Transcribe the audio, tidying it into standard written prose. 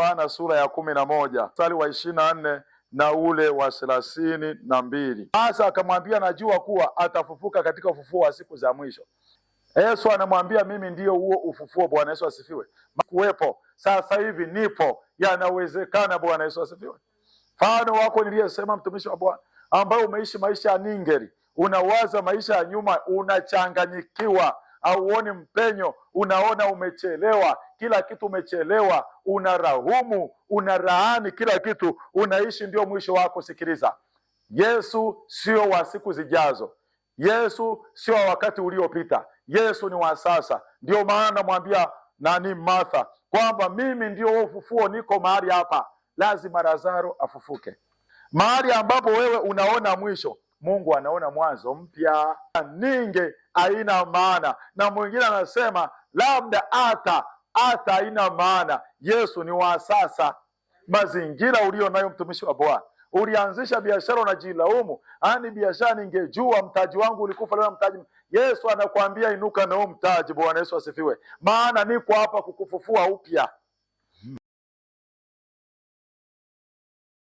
Yohana sura ya 11 mstari wa 24 na ule wa 32. Sasa akamwambia, najua kuwa atafufuka katika ufufuo wa siku za mwisho. Yesu anamwambia mimi ndiyo huo ufufuo. Bwana Yesu asifiwe. Kuwepo sasa hivi nipo, yanawezekana. Bwana Yesu asifiwe. Mfano wako niliyesema, mtumishi wa Bwana, ambaye umeishi maisha ya ningeri, unawaza maisha ya nyuma, unachanganyikiwa, hauoni mpenyo, unaona umechelewa, kila kitu umechelewa, unarahumu, unaraani kila kitu, unaishi ndio mwisho wako. Sikiliza, Yesu sio wa siku zijazo. Yesu sio wa wakati uliopita. Yesu ni wa sasa. Ndio maana namwambia nani Martha kwamba mimi ndio ufufuo, niko mahali hapa, lazima Lazaro afufuke. Mahali ambapo wewe unaona mwisho, Mungu anaona mwanzo mpya. Ninge haina maana, na mwingine anasema labda hata hata haina maana. Yesu ni wa sasa. Mazingira ulio nayo, mtumishi wa Bwana, ulianzisha biashara unajilaumu, ani biashara ningejua mtaji wangu ulikufa leo mtaji. Yesu anakuambia inuka na huo mtaji. Bwana Yesu asifiwe, maana niko hapa kukufufua upya.